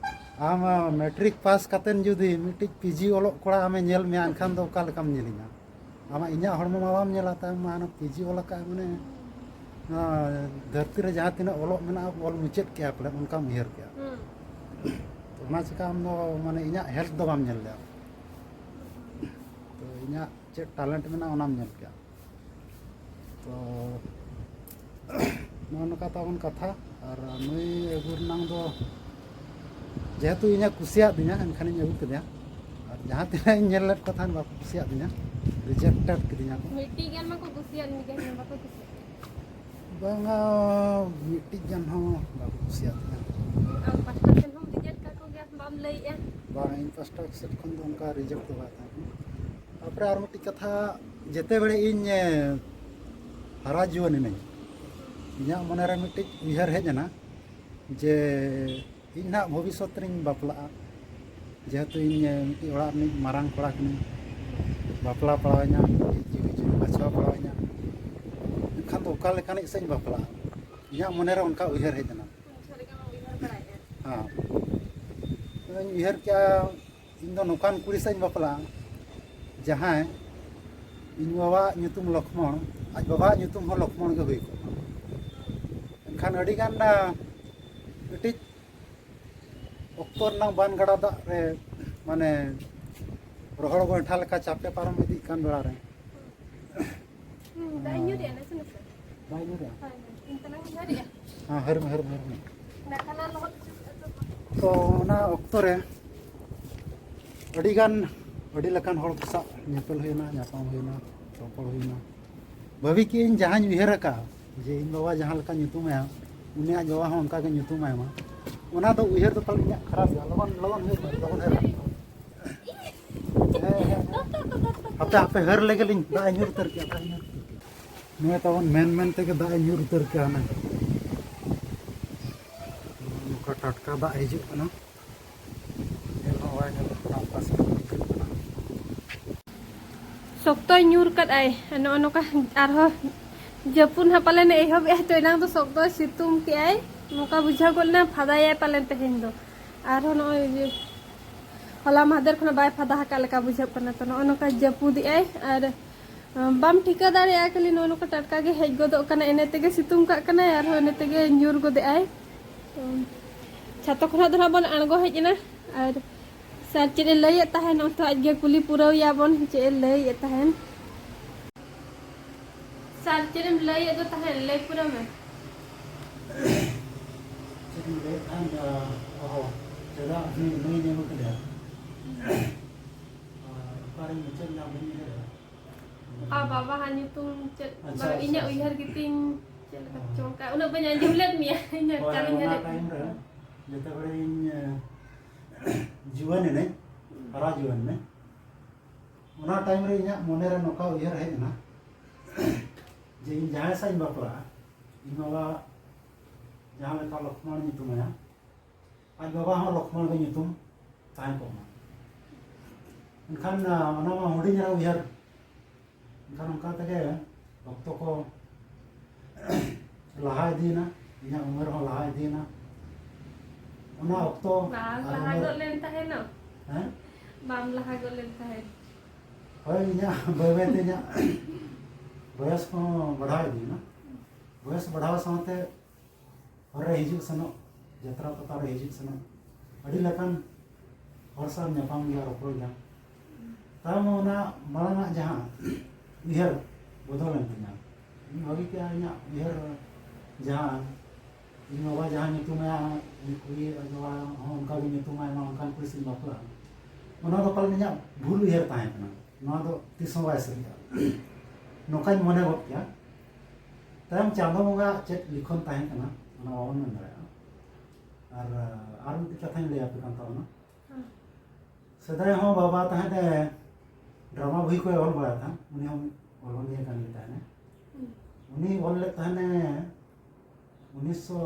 ᱟᱢ ᱢᱮᱴᱨᱤᱠ ᱯᱟᱥ ᱠᱟᱛᱮᱫ ᱡᱩᱫᱤ ᱢᱤᱫᱴᱤᱡ ᱯᱤᱡᱤ ᱚᱞᱚᱜ ᱠᱚᱲᱟ ᱟᱢᱮ ᱧᱮᱞ ᱢᱮᱭᱟ, ᱮᱱᱠᱷᱟᱱ ᱫᱚ ᱚᱠᱟ ᱞᱮᱠᱟᱢ ᱧᱮᱞᱤᱧᱟ? ᱟᱢᱟᱜ, ᱤᱧᱟᱹᱜ ᱦᱚᱲᱢᱚ ᱢᱟ ᱵᱟᱢ ᱧᱮᱞᱟ, ᱛᱟᱭᱚᱢ ᱢᱟ ᱦᱟᱱᱟ ᱯᱤᱡᱤ ᱚᱞ ᱟᱠᱟᱫ, ᱢᱟᱱᱮ, ᱱᱚᱣᱟ ᱫᱷᱟᱹᱨᱛᱤ ᱨᱮ ᱡᱟᱦᱟᱸ ᱛᱤᱱᱟᱹᱜ ᱚᱞᱚᱜ ᱢᱮᱱᱟᱜᱼᱟ, ᱚᱞ ᱢᱩᱪᱟᱹᱫ ᱠᱮᱜᱼᱟ ᱯᱟᱞᱮ, ᱚᱱᱠᱟᱢ ᱩᱭᱦᱟᱹᱨ ᱠᱮᱜᱼᱟ᱾ ᱦᱩᱸ᱾ ᱛᱚ ᱚᱱᱟ ᱪᱤᱠᱟ ᱟᱢ ᱫᱚ, ᱢᱟᱱᱮ, ᱤᱧᱟᱹᱜ ᱦᱮᱞᱛᱷ ᱫᱚ ᱵᱟᱢ ᱧᱮᱞ ᱞᱮᱜᱼᱟ᱾ ᱛᱚ ᱤᱧᱟᱹᱜ ᱪᱮᱫ ᱴᱮᱞᱮᱱᱴ ᱢᱮᱱᱟᱜᱼᱟ, ᱚᱱᱟᱢ ᱧᱮᱞ ᱠᱮᱜᱼᱟ᱾ ᱛᱚ ᱱᱚᱜᱼᱚ ᱱᱚᱝᱠᱟ ᱛᱟᱵᱚᱱ ᱠᱟᱛᱷᱟ᱾ ᱟᱨ ᱱᱩᱭ ᱟᱹᱜᱩ ᱨᱮᱱᱟᱝ ᱫᱚ ᱡᱮᱦᱮᱛᱩ ᱤᱧᱮ ᱠᱩᱥᱤᱭᱟᱫᱤᱧᱟ, ᱮᱱᱠᱷᱟᱱᱤᱧ ᱟᱹᱜᱩ ᱠᱮᱫᱮᱭᱟ᱾ ᱟᱨ ᱡᱟᱦᱟᱸ ᱛᱤᱱᱟᱹᱜ ᱤᱧ ᱧᱮᱞ ᱞᱮᱫ ᱠᱚ ᱛᱟᱦᱮᱸᱫ, ᱵᱟᱠᱚ ᱠᱩᱥᱤᱭᱟᱫᱤᱧᱟ, ᱨᱤᱡᱮᱠᱴᱮᱰ ᱠᱤᱫᱤᱧᱟ ᱠᱚ᱾ ᱢᱤᱫᱴᱤᱡ ᱜᱟᱱ ᱢᱟᱠᱚ ᱠᱩᱥᱤᱭᱟᱫ ᱢᱮ, ᱡᱟᱦᱟᱸᱭ ᱵᱟᱠᱚ ᱠᱩᱥᱤᱭᱟᱫ᱾ ᱵᱟᱝᱟ, ᱢᱤᱫᱴᱤᱡ ᱜᱟᱱ ᱦᱚᱸ ᱵᱟᱠᱚ ᱠᱩᱥᱤᱭᱟᱫᱤᱧᱟ᱾ ᱟᱢ ᱯᱟᱥᱴᱟ ᱥᱮᱱ ᱦᱚᱸᱢ ᱨᱤᱡᱮᱠᱴ ᱠᱟᱠᱚ ᱜᱮᱭᱟ, ᱵᱟᱢ ᱞᱟᱹᱭᱮᱜᱼᱟ᱾ ᱵᱟᱝ, ᱤᱧ ᱯᱟᱥᱴᱟ ᱥᱮᱫ ᱠᱷᱚᱱ ᱫᱚ ᱚᱱᱠᱟ ᱨᱤᱡᱮᱠᱴ ᱫᱚ ᱵᱟᱭ ᱛᱟᱦᱮᱸ ᱠᱟᱱᱟ᱾ ᱛᱟᱨᱯᱚᱨᱮ ᱟᱨ ᱢᱤᱫᱴᱤᱡ ᱠᱟᱛᱷᱟ, ᱡᱮᱛᱮ ᱵᱮᱲᱮ ᱤᱧ, ᱮ, ᱦᱟᱨᱟ ᱡᱩᱣᱟᱹᱱ ᱮᱱᱟᱹᱧ, ᱤᱧᱟᱹᱜ ᱢᱚᱱᱮᱨᱮ ᱢᱤᱫᱴᱤᱡ ᱩᱭᱦᱟᱹᱨ ᱦᱮᱡ ᱮᱱᱟ ᱡᱮ ᱤᱧ ᱱᱟᱦᱟᱜ ᱵᱷᱚᱵᱤᱥᱥᱚᱛ ᱨᱤᱧ ᱵᱟᱯᱞᱟᱜᱼᱟ, ᱡᱮᱦᱮᱛᱩ ᱤᱧ, ᱮ, ᱢᱤᱫᱴᱤᱡ ᱚᱲᱟᱜ ᱨᱤᱱᱤᱡ ᱢᱟᱨᱟᱝ ᱠᱚᱲᱟ ᱠᱟᱹᱱᱟᱹᱧ, ᱵᱟᱯᱞᱟ ᱯᱟᱲᱟᱣᱤᱧᱟ, ᱢᱤᱫᱴᱤᱡ ᱡᱤᱣᱤ ᱡᱤᱣᱤ ᱵᱟᱪᱷᱟᱣ ᱯᱟᱲᱟᱣᱤᱧᱟ, ᱮᱱᱠᱷᱟᱱ ᱫᱚ ᱚᱠᱟ ᱞᱮᱠᱟᱱᱤᱡ ᱥᱮᱫ ᱤᱧ ᱵᱟᱯᱞᱟᱜᱼᱟ? ᱤᱧᱟᱹᱜ ᱢᱚᱱᱮᱨᱮ ᱚᱱᱠᱟ ᱩᱭᱦᱟᱹᱨ ᱦᱮᱡ ᱮᱱᱟ᱾ ᱩᱱ ᱡᱚᱦᱚᱜ ᱨᱮᱜᱮ ᱢᱟ ᱩᱭᱦᱟᱹᱨ ᱵᱟᱲᱟᱭᱮᱫᱼᱟ᱾ ᱦᱮᱸ, ᱤᱧ ᱩᱭᱦᱟᱹᱨ ᱠᱮᱜᱼᱟ, ᱤᱧ ᱫᱚ ᱱᱚᱝᱠᱟᱱ ᱠᱩᱲᱤ ᱥᱟᱶ ᱤᱧ ᱵᱟᱯᱞᱟᱜᱼᱟ, ᱡᱟᱦᱟᱸᱭ ᱤᱧ ᱵᱟᱵᱟᱣᱟᱜ ᱧᱩᱛᱩᱢ ᱞᱚᱠᱷᱢᱚᱬ, ᱟᱡ ᱵᱟᱵᱟᱣᱟᱜ ᱧᱩᱛᱩᱢ ᱦᱚᱸ ᱞᱚᱠᱷᱢᱚᱬ ᱜᱮ ᱦᱩᱭ ᱠᱚᱜ ᱢᱟ᱾ ᱮᱱᱠᱷᱟᱱ ᱟᱹᱰᱤ ᱜᱟᱱ, ᱟ, ᱢᱤᱫᱴᱤᱡ ᱚᱠᱛᱚ ᱨᱮᱱᱟᱜ ᱵᱟᱱ ᱜᱟᱰᱟ ᱫᱟᱜ ᱨᱮ, ᱢᱟᱱᱮ, ᱨᱚᱦᱚᱲ ᱜᱚᱸᱭᱴᱷᱟ ᱞᱮᱠᱟ ᱪᱟᱯᱮ ᱯᱟᱨᱚᱢ ᱤᱫᱤᱜ ᱠᱟᱱ ᱵᱮᱲᱟ ᱨᱮ᱾ ᱦᱩᱸ, ᱫᱟᱜ ᱤᱧ ᱧᱩ ᱨᱮᱭᱟᱜ ᱱᱟᱥᱮ ᱱᱟᱥᱮ᱾ ᱵᱟᱭ ᱧᱩ ᱨᱮᱭᱟᱜ? ᱦᱳᱭ, ᱦᱳᱭ, ᱤᱧ ᱛᱟᱞᱟᱝ ᱤᱧ ᱦᱟᱹᱨ ᱨᱮᱭᱟᱜ᱾ ᱦᱮᱸ, ᱦᱟᱹᱨ ᱢᱮ, ᱦᱟᱹᱨ ᱢᱮ, ᱦᱟᱹᱨ ᱢᱮ᱾ ᱱᱟᱜ ᱠᱷᱟᱱ ᱟᱨ ᱞᱚᱦᱚᱫ ᱦᱚᱪᱚ ᱠᱮᱫᱼᱟ ᱛᱚ᱾ ᱛᱚ ᱚᱱᱟ ᱚᱠᱛᱚ ᱨᱮ ᱟᱹᱰᱤ ᱜᱟᱱ, ᱟᱹᱰᱤ ᱞᱮᱠᱟᱱ ᱦᱚᱲ ᱠᱚ ᱥᱟᱶ ᱧᱮᱯᱮᱞ ᱦᱩᱭᱱᱟ, ᱧᱟᱯᱟᱢ ᱦᱩᱭᱱᱟ, ᱨᱚᱯᱚᱲ ᱦᱩᱭᱱᱟ᱾ ᱵᱷᱟᱹᱵᱤ ᱠᱮᱜ ᱟᱹᱧ ᱡᱟᱦᱟᱸᱧ ᱩᱭᱦᱟᱹᱨ ᱟᱠᱟᱫᱼᱟ ᱡᱮ ᱤᱧ ᱵᱟᱵᱟ ᱡᱟᱦᱟᱸ ᱞᱮᱠᱟ ᱧᱩᱛᱩᱢ ᱟᱭᱟ, ᱩᱱᱤ ᱟᱡ ᱵᱟᱵᱟ ᱦᱚᱸ ᱚᱱᱠᱟ ᱜᱮ ᱧᱩᱛᱩᱢ ᱟᱭ ᱢᱟ᱾ ᱚᱱᱟ ᱫᱚ ᱩᱭᱦᱟᱹᱨ ᱫᱚ ᱯᱟᱞᱮ ᱤᱧᱟᱹᱜ ᱠᱷᱟᱨᱟᱯ ᱜᱮᱭᱟ᱾ ᱞᱚᱜᱚᱱ, ᱞᱚᱜᱚᱱ ᱦᱩᱭᱩᱜ ᱢᱟ, ᱞᱚᱜᱚᱱ ᱦᱩᱭᱩᱜ ᱢᱟ᱾ ᱦᱮᱸ, ᱦᱮᱸ, ᱦᱮᱸ᱾ ᱦᱟᱯᱮ, ᱦᱟᱯᱮ, ᱦᱟᱹᱨ ᱞᱮᱜᱮ ᱞᱤᱧ, ᱫᱟᱜ ᱤᱧ ᱧᱩᱨ ᱩᱛᱟᱹᱨ ᱠᱮᱜᱼᱟ, ᱫᱟᱜ ᱤᱧ ᱧᱩᱨ ᱩᱛᱟᱹᱨ ᱠᱮᱜᱼᱟ᱾ ᱱᱚᱜᱼᱚᱭ ᱛᱟᱵᱚᱱ ᱢᱮᱱ ᱢᱮᱱ ᱛᱮᱜᱮ ᱫᱟᱜ ᱮ ᱧᱩᱨ ᱩᱛᱟᱹᱨ ᱠᱮᱜᱼᱟ ᱦᱟᱱᱮ᱾ ᱱᱚᱝᱠᱟ ᱴᱟᱴᱠᱟ ᱫᱟᱜ ᱦᱤᱡᱩᱜ ᱠᱟᱱᱟ᱾ ᱧᱮᱞ ᱦᱚᱸ ᱵᱟᱭ ᱧᱮᱞᱚᱜ ᱠᱟᱱᱟ ᱚᱠᱟ ᱥᱮᱫ ᱦᱤᱡᱩᱜ ᱠᱟᱱᱟ᱾ ᱥᱚᱠᱛᱚᱭ ᱧᱩᱨ ᱠᱟᱫ ᱟᱭ᱾ ᱱᱚᱜᱼᱚ ᱱᱚᱝᱠᱟ ᱟᱨᱦᱚᱸ ᱡᱟᱹᱯᱩᱫ ᱦᱟᱸᱜ ᱯᱟᱞᱮᱱ ᱮᱦᱚᱵ ᱮᱜᱼᱟᱭ, ᱛᱚ ᱮᱱᱟᱝ ᱫᱚ ᱥᱚᱠᱛᱚᱭ ᱥᱤᱛᱩᱝ ᱠᱮᱜᱼᱟᱭ᱾ ᱱᱚᱝᱠᱟ ᱵᱩᱡᱷᱟᱹᱣ ᱜᱚᱫ ᱞᱮᱱᱟ ᱯᱷᱟᱫᱟᱭᱟᱭ ᱯᱟᱞᱮᱱ ᱛᱮᱦᱮᱧ ᱫᱚ᱾ ᱟᱨᱦᱚᱸ ᱱᱚᱜᱼᱚᱭ ᱡᱮ ᱦᱚᱞᱟ ᱢᱟᱦᱫᱮᱨ ᱠᱷᱚᱱᱟᱜ ᱵᱟᱭ ᱯᱷᱟᱫᱟ ᱟᱠᱟᱫ ᱞᱮᱠᱟ ᱵᱩᱡᱷᱟᱹᱜ ᱠᱟᱱᱟ᱾ ᱛᱚ ᱱᱚᱜᱼᱚ ᱱᱚᱝᱠᱟ ᱡᱟᱹᱯᱩᱫᱮᱜᱼᱟᱭ ᱟᱨ ᱵᱟᱢ ᱴᱷᱤᱠᱟᱹ ᱫᱟᱲᱮᱭᱟᱜᱼᱟ, ᱠᱷᱟᱹᱞᱤ ᱱᱚᱜᱼᱚ ᱱᱚᱝᱠᱟ ᱴᱟᱴᱠᱟ ᱜᱮ ᱦᱮᱡ ᱜᱚᱫᱚᱜ ᱠᱟᱱᱟ, ᱤᱱᱟᱹ ᱛᱮᱜᱮ ᱥᱤᱛᱩᱝ ᱠᱟᱜ ᱠᱟᱱᱟᱭ, ᱟᱨᱦᱚᱸ ᱤᱱᱟᱹ ᱛᱮᱜᱮ ᱧᱩᱨ ᱜᱚᱫᱮᱜᱼᱟᱭ᱾ ᱛᱚ ᱪᱷᱟᱛᱟ ᱠᱷᱚᱱᱟᱜ ᱫᱚ ᱱᱟᱜ ᱵᱚᱱ ᱟᱬᱜᱚ ᱦᱮᱡ ᱮᱱᱟ᱾ ᱟᱨ ᱥᱟᱨ ᱪᱮᱫ ᱮ ᱞᱟᱹᱭᱮᱫ ᱛᱟᱦᱮᱱ, ᱚᱱᱛᱮ ᱟᱡᱜᱮ ᱠᱩᱞᱤ ᱯᱩᱨᱟᱹᱣ ᱮᱭᱟ ᱵᱚᱱ, ᱪᱮᱫ ᱮ ᱞᱟᱹᱭᱮᱫ ᱛᱟᱦᱮᱱ᱾ ᱥᱟᱨ ᱪᱮᱫ ᱮᱢ ᱞᱟᱹᱭᱮᱫ ᱫᱚ ᱛᱟᱦᱮᱱ, ᱞᱟᱹᱭ ᱯᱩᱨᱟᱹᱣ ᱢᱮ᱾ ᱪᱮᱫ ᱤᱧ ᱞᱟᱹᱭᱮᱫ ᱛᱟᱦᱮᱱ, ᱚ, ᱪᱮᱫᱟᱜ ᱩᱱᱤ ᱱᱩᱭ ᱧᱟᱢ ᱠᱮᱫᱮᱭᱟ? ᱟᱨ ᱚᱠᱟᱨᱮ ᱢᱩᱪᱟᱹᱫ ᱧᱟᱢ ᱵᱟᱹᱧ ᱩᱭᱦᱟᱹᱨᱮᱫᱟ᱾ ᱟᱨ ᱵᱟᱵᱟ ᱦᱟᱜ ᱧᱩᱛᱩᱢ ᱪᱮᱫ? ᱟᱪᱪᱷᱟ, ᱵᱟᱝ, ᱟᱪᱪᱷᱟ, ᱤᱧᱟᱹᱜ ᱟᱪᱪᱷᱟ᱾ ᱩᱭᱦᱟᱹᱨ ᱜᱮᱛᱤᱧ ᱪᱮᱫ ᱞᱮᱠᱟ ᱦᱮᱸ᱾ ᱪᱚᱝ ᱠᱟᱜ, ᱩᱱᱟᱹᱜ ᱵᱟᱹᱧ ᱟᱸᱡᱚᱢ ᱞᱮᱫ ᱢᱮᱭᱟ᱾ ᱤᱧ ᱦᱳᱭ, ᱪᱟᱞᱟᱧ ᱚᱱᱟ ᱦᱟᱹᱨᱮᱫ ᱴᱟᱭᱤᱢ ᱨᱮ ᱡᱚᱛᱚ ᱦᱚᱲᱤᱧ, ᱮ, ᱡᱩᱣᱟᱹᱱ ᱮᱱᱟᱹᱧ, ᱦᱩᱸ᱾ ᱦᱟᱨᱟ ᱡᱩᱣᱟᱹᱱ ᱮᱱᱟᱹᱧ᱾ ᱚᱱᱟ ᱴᱟᱭᱤᱢ ᱨᱮ ᱤᱧᱟᱹᱜ ᱢᱚᱱᱮ ᱨᱮ ᱱᱚᱝᱠᱟ ᱩᱭᱦᱟᱹᱨ ᱦᱮᱡ ᱮᱱᱟ ᱡᱮ ᱤᱧ ᱡᱟᱦᱟᱸᱭ ᱥᱟᱶ ᱤᱧ ᱵᱟᱯᱞᱟᱜᱼᱟ, ᱤᱧ ᱵᱟᱵᱟ ᱡᱟᱦᱟᱸ ᱞᱮᱠᱟ ᱞᱚᱠᱷᱢᱚᱬ ᱧᱩᱛᱩᱢᱟᱭᱟ, ᱟᱡ ᱵᱟᱵᱟ ᱦᱚᱸ ᱞᱚᱠᱷᱢᱚᱬ ᱜᱮ ᱧᱩᱛᱩᱢ ᱛᱟᱦᱮᱸ ᱠᱚᱜ ᱢᱟ᱾ ᱮᱱᱠᱷᱟᱱ, ᱟ, ᱚᱱᱟ ᱢᱟ ᱦᱩᱰᱤᱧ ᱨᱮ ᱩᱭᱦᱟᱹᱨ᱾ ᱮᱱᱠᱷᱟᱱ ᱚᱱᱠᱟ ᱛᱮᱜᱮ ᱚᱠᱛᱚ ᱠᱚ ᱞᱟᱦᱟ ᱤᱫᱤᱭᱮᱱᱟ, ᱤᱧᱟᱹᱜ ᱩᱢᱮᱨ ᱦᱚᱸ ᱞᱟᱦᱟ ᱤᱫᱤᱭᱮᱱᱟ᱾ ᱚᱱᱟ ᱚᱠᱛᱚ ᱵᱟᱢ ᱟᱨ ᱞᱟᱦᱟ ᱩᱢᱮᱨ ᱜᱚᱫ ᱞᱮᱱ ᱛᱟᱦᱮᱱᱚᱜ? ᱦᱮᱸ? ᱵᱟᱢ ᱞᱟᱦᱟ ᱜᱚᱫ ᱞᱮᱱ ᱛᱟᱦᱮᱸᱫ? ᱦᱳᱭ, ᱤᱧᱟᱹᱜ ᱵᱟᱹᱭ ᱵᱟᱹᱭ ᱛᱮ ᱤᱧᱟᱹᱜ ᱵᱚᱭᱚᱥ ᱠᱚᱦᱚᱸ ᱵᱟᱲᱦᱟᱣ ᱤᱫᱤᱭᱮᱱᱟ᱾ ᱵᱚᱭᱚᱥ ᱵᱟᱲᱦᱟᱣ ᱥᱟᱶᱛᱮ ᱦᱚᱨ ᱨᱮ ᱦᱤᱡᱩᱜ ᱥᱮᱱᱚᱜ, ᱡᱟᱛᱨᱟ ᱯᱟᱛᱟ ᱨᱮ ᱦᱤᱡᱩᱜ ᱥᱮᱱᱚᱜ, ᱟᱹᱰᱤ ᱞᱮᱠᱟᱱ ᱦᱚᱲ ᱥᱟᱶ ᱧᱟᱯᱟᱢ ᱜᱮᱭᱟ, ᱨᱚᱯᱚᱲ ᱜᱮᱭᱟ᱾ ᱛᱟᱭᱚᱢ ᱚᱱᱟ ᱢᱟᱲᱟᱝ ᱟᱜ ᱡᱟᱦᱟᱸ ᱩᱭᱦᱟᱹᱨ ᱵᱚᱫᱚᱞ ᱮᱱ ᱛᱤᱧᱟ᱾ ᱤᱧ ᱵᱷᱟᱹᱜᱤ ᱠᱮᱜᱼᱟ ᱤᱧᱟᱹᱜ ᱩᱭᱦᱟᱹᱨ ᱡᱟᱦᱟᱸ ᱤᱧ ᱵᱟᱵᱟ ᱡᱟᱦᱟᱸ ᱧᱩᱛᱩᱢ ᱟᱭᱟ, ᱩᱱᱤ ᱠᱩᱲᱤ ᱟᱡ ᱵᱟᱵᱟ ᱦᱚᱸ ᱚᱱᱠᱟ ᱜᱮ ᱧᱩᱛᱩᱢ ᱟᱭ ᱢᱟ, ᱚᱱᱠᱟᱱ ᱠᱩᱲᱤ ᱥᱟᱶ ᱤᱧ ᱵᱟᱯᱞᱟᱜᱼᱟ᱾ ᱚᱱᱟ ᱫᱚ ᱯᱟᱞᱮᱱ ᱤᱧᱟᱹᱜ ᱵᱷᱩᱞ ᱩᱭᱦᱟᱹᱨ ᱛᱟᱦᱮᱸ ᱠᱟᱱᱟ, ᱱᱚᱣᱟ ᱫᱚ ᱛᱤᱥ ᱦᱚᱸ ᱵᱟᱭ ᱥᱟᱹᱨᱤᱜᱼᱟ᱾ ᱱᱚᱝᱠᱟᱧ ᱢᱚᱱᱮ ᱜᱚᱫ ᱠᱮᱭᱟ᱾ ᱛᱟᱭᱚᱢ ᱪᱟᱸᱫᱚ ᱵᱚᱸᱜᱟ ᱪᱮᱫ ᱞᱤᱠᱷᱚᱱ ᱛᱟᱦᱮᱸ ᱠᱟᱱᱟ, ᱚᱱᱟ ᱵᱟᱵᱚᱱ ᱢᱮᱱ ᱫᱟᱲᱮᱭᱟᱜᱼᱟ᱾ ᱟᱨ, ᱟᱨ ᱢᱤᱫᱴᱤᱡ ᱠᱟᱛᱷᱟᱧ ᱞᱟᱹᱭ ᱟᱯᱮ ᱠᱟᱱ ᱛᱟᱵᱚᱱᱟ᱾ ᱦᱮᱸ᱾ ᱥᱮᱫᱟᱭ ᱦᱚᱸ ᱵᱟᱵᱟ ᱛᱟᱦᱮᱸᱫ ᱮ ᱰᱨᱟᱢᱟ ᱵᱳᱭ ᱠᱚᱭ ᱚᱞ ᱵᱟᱲᱟᱭ ᱛᱟᱦᱮᱸᱫ, ᱩᱱᱤ ᱦᱚᱸ ᱚᱞ ᱵᱟᱲᱟᱭ ᱠᱟᱱ ᱜᱮ ᱛᱟᱦᱮᱸᱫ᱾ ᱦᱩᱸ᱾ ᱩᱱᱤ ᱚᱞ ᱞᱮᱫ ᱛᱟᱦᱮᱱᱮ ᱩᱱᱤᱥᱥᱚ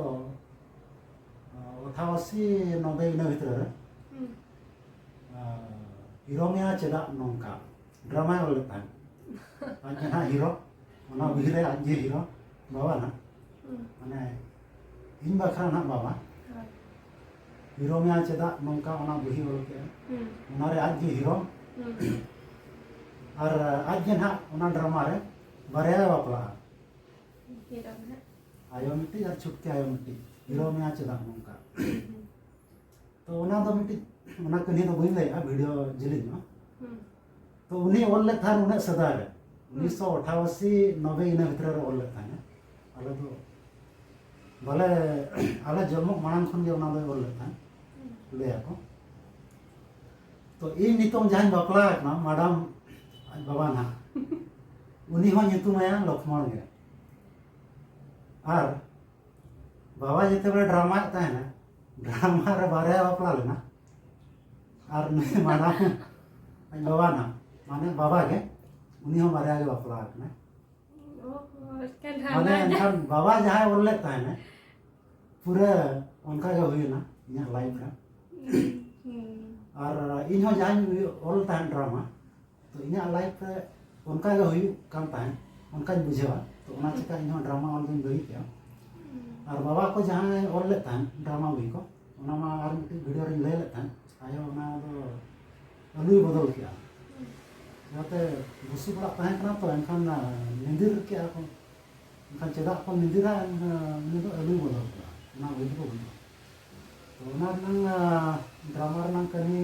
ᱟᱴᱷᱟᱥᱤ ᱱᱚᱵᱵᱳᱭ ᱤᱱᱟᱹ ᱵᱷᱤᱛᱨᱤ ᱨᱮ᱾ ᱦᱩᱸ᱾ ᱟᱨ ᱦᱤᱨᱳ ᱢᱮᱭᱟ ᱪᱮᱫᱟᱜ ᱱᱚᱝᱠᱟ ᱰᱨᱟᱢᱟᱭ ᱚᱞ ᱞᱮᱫ ᱛᱟᱦᱮᱸᱫ᱾ ᱟᱡ ᱜᱮ ᱱᱟᱦᱟᱜ ᱦᱤᱨᱳ, ᱚᱱᱟ ᱵᱚᱦᱤ ᱨᱮ ᱟᱡ ᱜᱮ ᱦᱤᱨᱳ, ᱵᱟᱵᱟ ᱱᱟᱦᱟᱜ᱾ ᱦᱩᱸ᱾ ᱢᱟᱱᱮ ᱤᱧ ᱵᱟᱠᱷᱨᱟ ᱱᱟᱦᱟᱜ ᱵᱟᱵᱟ᱾ ᱦᱳᱭ᱾ ᱦᱤᱨᱳ ᱢᱮᱭᱟ ᱪᱮᱫᱟᱜ ᱱᱚᱝᱠᱟ ᱚᱱᱟ ᱵᱚᱦᱤ ᱚᱞ ᱠᱮᱜᱼᱟ᱾ ᱦᱩᱸ᱾ ᱚᱱᱟ ᱨᱮ ᱟᱡ ᱜᱮ ᱦᱤᱨᱳ᱾ ᱦᱩᱸ᱾ ᱟᱨ ᱟᱡ ᱜᱮ ᱱᱟᱦᱟᱜ ᱚᱱᱟ ᱰᱨᱟᱢᱟ ᱨᱮ ᱵᱟᱨᱭᱟ ᱵᱟᱯᱞᱟᱜᱼᱟ᱾ ᱦᱤᱨᱳ ᱱᱟᱦᱟᱜ᱾ ᱟᱭᱳ ᱢᱤᱫᱴᱤᱡ ᱟᱨ ᱪᱷᱩᱴᱠᱤ ᱟᱭᱳ ᱢᱤᱫᱴᱤᱡ᱾ ᱦᱤᱨᱳ ᱢᱮᱭᱟ ᱪᱮᱫᱟᱜ ᱱᱚᱝᱠᱟ᱾ ᱦᱩᱸ᱾ ᱛᱚ ᱚᱱᱟ ᱫᱚ ᱢᱤᱫᱴᱤᱡ, ᱚᱱᱟ ᱠᱟᱹᱦᱱᱤ ᱫᱚ ᱵᱟᱹᱧ ᱞᱟᱹᱭᱮᱜᱼᱟ, ᱵᱷᱤᱰᱤᱭᱳ ᱡᱤᱞᱤᱧᱚᱜᱼᱟ᱾ ᱦᱩᱸ᱾ ᱛᱚ ᱩᱱᱤ ᱚᱞ ᱞᱮᱫ ᱛᱟᱦᱮᱸᱫ ᱩᱱᱟᱹᱜ ᱥᱮᱫᱟᱭ ᱨᱮ, ᱦᱩᱸ᱾ ᱩᱱᱤᱥᱥᱚ ᱟᱴᱷᱟᱥᱤ ᱱᱚᱵᱵᱳᱭ ᱤᱱᱟᱹ ᱵᱷᱤᱛᱨᱤ ᱨᱮ ᱚᱞ ᱞᱮᱫ ᱛᱟᱦᱮᱸᱫ᱾ ᱟᱞᱮ ᱫᱚ ᱵᱟᱞᱮ, ᱟᱞᱮ ᱡᱚᱱᱢᱚᱜ ᱢᱟᱲᱟᱝ ᱠᱷᱚᱱ ᱜᱮ ᱚᱱᱟ ᱫᱚᱭ ᱚᱞ ᱞᱮᱫ ᱛᱟᱦᱮᱸᱫ, ᱦᱩᱸ᱾ ᱞᱟᱹᱭᱟᱠᱚ᱾ ᱛᱚ ᱤᱧ ᱱᱤᱛᱚᱝ ᱡᱟᱦᱟᱸᱧ ᱵᱟᱯᱞᱟ ᱟᱠᱟᱱᱟ, ᱢᱟᱰᱟᱢ ᱟᱡ ᱵᱟᱵᱟ ᱱᱟᱦᱟᱜ, ᱩᱱᱤ ᱦᱚᱸ ᱧᱩᱛᱩᱢ ᱟᱭᱟ ᱞᱚᱠᱷᱢᱚᱬ ᱜᱮ᱾ ᱟᱨ ᱵᱟᱵᱟ ᱡᱮᱛᱮ ᱵᱮᱲᱮ ᱰᱨᱟᱢᱟᱭᱮᱫ ᱛᱟᱦᱮᱱᱟ, ᱰᱨᱟᱢᱟ ᱨᱮ ᱵᱟᱨᱭᱟ ᱵᱟᱯᱞᱟ ᱞᱮᱱᱟ᱾ ᱟᱨ ᱱᱩᱭ ᱢᱟᱰᱟᱢ, ᱟᱡ ᱵᱟᱵᱟ ᱱᱟᱦᱟᱜ, ᱢᱟᱱᱮ ᱵᱟᱵᱟ ᱜᱮ, ᱩᱱᱤ ᱦᱚᱸ ᱵᱟᱨᱭᱟ ᱜᱮ ᱵᱟᱯᱞᱟ ᱟᱠᱟᱱᱟᱭ᱾ ᱚ, ᱮᱱᱠᱷᱟᱱ ᱢᱟᱱᱮ ᱰᱨᱟᱢᱟ ᱮᱱᱠᱷᱟᱱ ᱵᱟᱵᱟ ᱡᱟᱦᱟᱸᱭ ᱚᱞ ᱞᱮᱫ ᱛᱟᱦᱮᱱᱟ, ᱯᱩᱨᱟᱹ ᱚᱱᱠᱟ ᱜᱮ ᱦᱩᱭᱮᱱᱟ ᱤᱧᱟᱹᱜ ᱞᱟᱭᱤᱯᱷ ᱨᱮ᱾ ᱦᱩᱸ᱾ ᱟᱨ ᱤᱧ ᱦᱚᱸ ᱡᱟᱦᱟᱸᱧ ᱚᱞ ᱛᱟᱦᱮᱸᱫ ᱰᱨᱟᱢᱟ, ᱛᱚ ᱤᱧᱟᱹᱜ ᱞᱟᱭᱤᱯᱷ ᱨᱮ ᱚᱱᱠᱟ ᱜᱮ ᱦᱩᱭᱩᱜ ᱠᱟᱱ ᱛᱟᱦᱮᱸᱫ, ᱚᱱᱠᱟᱧ ᱵᱩᱡᱷᱟᱹᱣᱟ᱾ ᱛᱚ ᱚᱱᱟ ᱦᱩᱸ᱾ ᱪᱤᱠᱟ ᱤᱧ ᱦᱚᱸ ᱰᱨᱟᱢᱟ ᱚᱞ ᱫᱚᱧ ᱵᱟᱹᱜᱤ ᱠᱮᱜᱼᱟ᱾ ᱦᱩᱸ᱾ ᱟᱨ ᱵᱟᱵᱟ ᱠᱚ ᱡᱟᱦᱟᱸᱭ ᱚᱞ ᱞᱮᱫ ᱛᱟᱦᱮᱸᱫ ᱰᱨᱟᱢᱟ ᱵᱳᱭ ᱠᱚ, ᱚᱱᱟ ᱢᱟ ᱟᱨ ᱢᱤᱫᱴᱤᱡ ᱵᱷᱤᱰᱤᱭᱳ ᱨᱤᱧ ᱞᱟᱹᱭ ᱞᱮᱫ ᱛᱟᱦᱮᱸᱫ, ᱟᱭᱳ ᱚᱱᱟ ᱫᱚ ᱟᱹᱞᱩᱭ ᱵᱚᱫᱚᱞ ᱠᱮᱜᱼᱟ᱾ ᱦᱩᱸ᱾ ᱚᱱᱟᱛᱮ ᱵᱩᱥᱩᱵ ᱚᱲᱟᱜ ᱛᱟᱦᱮᱸ ᱠᱟᱱᱟ ᱛᱚ, ᱮᱱᱠᱷᱟᱱ, ᱟ, ᱧᱤᱫᱤᱨ ᱠᱮᱜᱼᱟ ᱠᱚ᱾ ᱮᱱᱠᱷᱟᱱ ᱪᱮᱫᱟᱜ ᱠᱚ ᱧᱤᱫᱤᱨᱟ, ᱮᱱ-, ᱩᱱᱤ ᱫᱚ ᱟᱹᱞᱩᱭ ᱵᱚᱫᱚᱞ ᱠᱮᱜᱼᱟ, ᱚᱱᱟ ᱵᱳᱭ ᱫᱚᱠᱚ ᱵᱟᱹᱱᱩᱜᱼᱟ᱾ ᱛᱚ ᱚᱱᱟ ᱨᱮᱱᱟᱝ, ᱟ, ᱰᱨᱟᱢᱟ ᱨᱮᱱᱟᱝ ᱠᱟᱹᱦᱱᱤ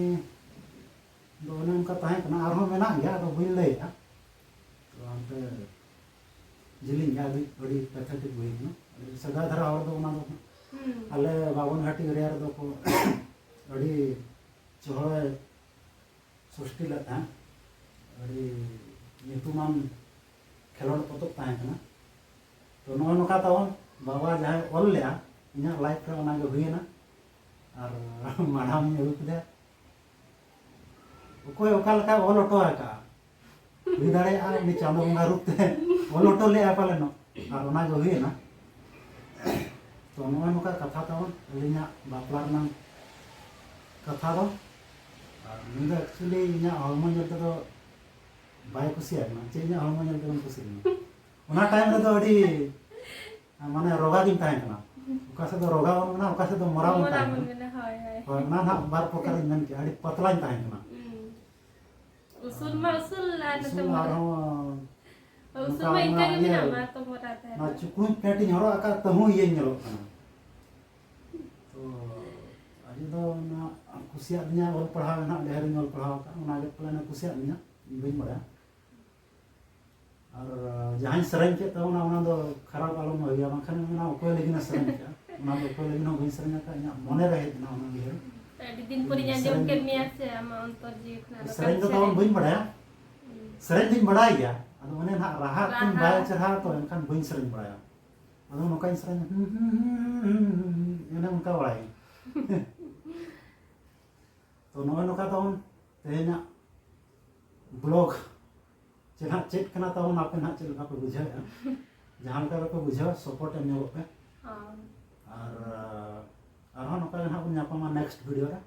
ᱫᱚ ᱚᱱᱮ ᱚᱱᱠᱟ ᱛᱟᱦᱮᱸ ᱠᱟᱱᱟ, ᱟᱨᱦᱚᱸ ᱢᱮᱱᱟᱜ ᱜᱮᱭᱟ, ᱟᱫᱚ ᱵᱟᱹᱧ ᱞᱟᱹᱭᱮᱜᱼᱟ᱾ ᱛᱚ ᱦᱟᱱᱛᱮ ᱡᱤᱞᱤᱧ ᱜᱮᱭᱟ, ᱟᱹᱰᱤ, ᱟᱹᱰᱤ ᱯᱮᱛᱷᱮᱴᱤᱠ ᱵᱳᱭ ᱠᱟᱱᱟ᱾ ᱟᱹᱰᱤ ᱥᱮᱫᱟᱭ ᱫᱷᱟᱨᱟ ᱦᱚᱲ ᱫᱚ ᱚᱱᱟ ᱫᱚ ᱦᱩᱸ᱾ ᱟᱞᱮ ᱵᱟᱵᱚᱱ ᱜᱷᱟᱴᱤ ᱮᱨᱤᱭᱟ ᱨᱮᱫᱚ ᱠᱚ ᱟᱹᱰᱤ ᱪᱚᱦᱚᱲᱮ ᱥᱚᱥᱴᱤ ᱞᱮᱫ ᱛᱟᱦᱮᱸᱫ, ᱟᱹᱰᱤ ᱧᱩᱛᱩᱢᱟᱱ ᱠᱷᱮᱞᱳᱰ ᱯᱚᱛᱚᱵ ᱛᱟᱦᱮᱸ ᱠᱟᱱᱟ᱾ ᱛᱚ ᱱᱚᱜᱼᱚ ᱱᱚᱝᱠᱟ ᱛᱟᱵᱚᱱ ᱵᱟᱵᱟ ᱡᱟᱦᱟᱸᱭ ᱚᱞ ᱞᱮᱜᱼᱟ, ᱤᱧᱟᱹᱜ ᱞᱟᱭᱤᱯᱷ ᱨᱮ ᱚᱱᱟᱜᱮ ᱦᱩᱭᱮᱱᱟ᱾ ᱟᱨ ᱢᱟᱰᱟᱢ ᱤᱧ ᱟᱹᱜᱩ ᱠᱮᱫᱮᱭᱟ᱾ ᱚᱠᱚᱭ ᱚᱠᱟ ᱞᱮᱠᱟᱭ ᱚᱞ ᱦᱚᱴᱚ ᱟᱠᱟᱫᱼᱟ, ᱦᱩᱭ ᱫᱟᱲᱮᱭᱟᱜᱼᱟ ᱩᱱᱤ ᱪᱟᱸᱫᱚ ᱵᱚᱸᱜᱟ ᱨᱩᱯ ᱛᱮ ᱚᱞ ᱦᱚᱴᱚ ᱞᱮᱜᱼᱟ ᱯᱟᱞᱮᱱᱚᱜ᱾ ᱟᱨ ᱚᱱᱟ ᱜᱮ ᱦᱩᱭᱮᱱᱟ᱾ ᱛᱚ ᱱᱚᱜᱼᱚᱭ ᱱᱚᱝᱠᱟ ᱠᱟᱛᱷᱟ ᱛᱟᱵᱚᱱ, ᱟᱹᱞᱤᱧᱟᱜ ᱵᱟᱯᱞᱟ ᱨᱮᱱᱟᱜ ᱠᱟᱛᱷᱟ ᱫᱚ᱾ ᱟᱨ ᱱᱩᱭ ᱫᱚ actually ᱤᱧᱟᱹᱜ ᱦᱚᱲᱢᱚ ᱧᱮᱞ ᱛᱮᱫᱚ ᱵᱟᱭ ᱠᱩᱥᱤᱭᱟᱜ ᱠᱟᱱᱟ᱾ ᱪᱮᱫ ᱤᱧᱟᱹᱜ ᱦᱚᱲᱢᱚ ᱧᱮᱞ ᱛᱮᱵᱚᱱ ᱠᱩᱥᱤ ᱠᱟᱱᱟ? ᱚᱱᱟ time ᱨᱮᱫᱚ ᱟᱹᱰᱤ ᱢᱟᱱᱮ ᱨᱚᱜᱟ ᱜᱤᱧ ᱛᱟᱦᱮᱸ ᱠᱟᱱᱟ᱾ ᱚᱠᱟ ᱥᱮᱫ ᱫᱚ ᱨᱚᱜᱟ ᱵᱚᱱ ᱢᱮᱱᱟ, ᱚᱠᱟ ᱥᱮᱫ ᱫᱚ ᱢᱚᱨᱟ ᱵᱚᱱ ᱢᱚᱨᱟ ᱛᱟᱦᱮᱸ ᱵᱚᱱ ᱠᱟᱱᱟ᱾ ᱢᱮᱱᱟ, ᱦᱳᱭ, ᱦᱳᱭ᱾ ᱦᱳᱭ, ᱚᱱᱟ ᱱᱟᱦᱟᱜ ᱵᱟᱨ ᱯᱨᱚᱠᱟᱨᱤᱧ ᱢᱮᱱ ᱠᱮᱜᱼᱟ, ᱟᱹᱰᱤ ᱯᱟᱛᱞᱟᱧ ᱛᱟᱦᱮᱸ ᱠᱟᱱᱟ᱾ ᱦᱩᱸ᱾ ᱩᱥᱩᱞ ᱢᱟ ᱩᱥᱩᱞ ᱟᱨ ᱱᱚᱛᱮ ᱩᱥᱩᱞ ᱢᱚᱨᱟ᱾ ᱟᱨᱦᱚᱸ ᱩᱥᱩᱞ ᱱᱚᱝᱠᱟ ᱢᱟ ᱤᱱᱠᱟ ᱚᱱᱟ ᱜᱮ ᱤᱭᱟᱹ, ᱢᱮᱱᱟᱜ ᱢᱟ ᱛᱚ ᱢᱚᱨᱟ ᱛᱟᱦᱮᱸ ᱚᱱᱟ ᱠᱟᱱᱟ᱾ ᱪᱩᱠᱩᱧ pant ᱤᱧ ᱦᱚᱨᱚᱜ ᱟᱠᱟᱫ ᱛᱟᱹᱦᱩ ᱤᱭᱟᱹᱧ ᱧᱮᱞᱚᱜ ᱠᱟᱱᱟ᱾ ᱛᱚ ᱟᱡ ᱫᱚ ᱚᱱᱟ ᱠᱩᱥᱤᱭᱟᱜ ᱞᱤᱧᱟ, ᱚᱞ ᱯᱟᱲᱦᱟᱣ ᱜᱮ ᱱᱟᱦᱟᱜ ᱰᱷᱮᱨᱤᱧ ᱚᱞ ᱯᱟᱲᱦᱟᱣ ᱟᱠᱟᱫ, ᱚᱱᱟ ᱜᱮ ᱯᱟᱞᱮᱱ ᱠᱩᱥᱤᱭᱟᱜ ᱞᱤᱧᱟ, ᱤᱧ ᱵᱟᱹᱧ ᱵᱟᱲᱟᱭᱟ᱾ ᱟᱨ ᱡᱟᱦᱟᱸᱧ ᱥᱮᱨᱮᱧ ᱠᱮᱫ ᱛᱟᱵᱚᱱᱟ, ᱚᱱᱟ ᱫᱚ ᱠᱷᱟᱨᱟᱯ ᱟᱞᱚᱢ ᱵᱷᱟᱹᱵᱤᱭᱟ, ᱵᱟᱝᱠᱷᱟᱱ ᱢᱮᱱᱟ ᱚᱠᱚᱭ ᱞᱟᱹᱜᱤᱫ ᱮ ᱥᱮᱨᱮᱧ ᱠᱮᱫᱼᱟ, ᱚᱱᱟ ᱫᱚ ᱚᱠᱚᱭ ᱞᱟᱹᱜᱤᱫ ᱦᱚᱸ ᱵᱟᱹᱧ ᱥᱮᱨᱮᱧ ᱟᱠᱟᱫᱼᱟ, ᱤᱧᱟᱹᱜ ᱢᱚᱱᱮ ᱨᱮ ᱦᱮᱡ ᱮᱱᱟ ᱚᱱᱟ ᱩᱭᱦᱟᱹᱨ᱾ ᱟᱹᱰᱤ ᱫᱤᱱ ᱯᱚᱨᱮᱧ ᱟᱸᱡᱚᱢ ᱥᱮᱨᱮᱧ ᱠᱮᱫ ᱢᱮᱭᱟ ᱥᱮ ᱟᱢᱟᱜ ᱚᱱᱛᱚᱨ ᱡᱤᱣᱤ ᱠᱷᱚᱱᱟᱜ ᱫᱚ ᱥᱮᱨᱮᱧ ᱠᱟᱱ ᱫᱚ ᱛᱟᱵᱚᱱ ᱥᱮᱨᱮᱧ᱾ ᱵᱟᱹᱧ ᱵᱟᱲᱟᱭᱟ, ᱦᱩᱸ᱾ ᱥᱮᱨᱮᱧ ᱫᱚᱧ ᱵᱟᱲᱟᱭ ᱜᱮᱭᱟ, ᱟᱫᱚ ᱚᱱᱮ ᱱᱟᱦᱟᱜ ᱨᱟᱦᱟ ᱛᱤᱧ ᱨᱟᱦᱟ᱾ ᱵᱟᱭ ᱪᱮᱨᱦᱟ ᱛᱚ, ᱮᱱᱠᱷᱟᱱ ᱵᱟᱹᱧ ᱥᱮᱨᱮᱧ ᱵᱟᱲᱟᱭᱟ᱾ ᱟᱫᱚ ᱱᱚᱝᱠᱟᱧ ᱥᱮᱨᱮᱧᱟ, ᱦᱩᱸ, ᱦᱩᱸ, ᱦᱩᱸ, ᱦᱩᱸ, ᱦᱩᱸ, ᱮᱱᱮ ᱚᱱᱠᱟ ᱵᱟᱲᱟᱭᱟᱹᱧ᱾ ᱛᱚ ᱱᱚᱜᱼᱚᱭ ᱱᱚᱝᱠᱟ ᱛᱟᱵᱚᱱ ᱛᱮᱦᱮᱧᱟᱜ vlog᱾ ᱪᱮᱫ ᱦᱟᱸᱜ ᱪᱮᱫ ᱠᱟᱱᱟ ᱛᱟᱵᱚᱱ, ᱟᱯᱮ ᱱᱟᱦᱟᱜ ᱪᱮᱫ ᱞᱮᱠᱟ ᱯᱮ ᱵᱩᱡᱷᱟᱹᱣᱮᱫᱼᱟ? ᱡᱟᱦᱟᱸ ᱞᱮᱠᱟ ᱜᱮᱯᱮ ᱵᱩᱡᱷᱟᱹᱣᱟ, support ᱮᱢ ᱧᱚᱜᱚᱜ ᱯᱮ᱾ ᱦᱚᱸ᱾ ᱟᱨ, ᱟᱨ, ᱟᱨᱦᱚᱸ ᱱᱚᱝᱠᱟ ᱜᱮ ᱱᱟᱦᱟᱜ ᱵᱚᱱ ᱧᱟᱯᱟᱢᱟ next video ᱨᱮ᱾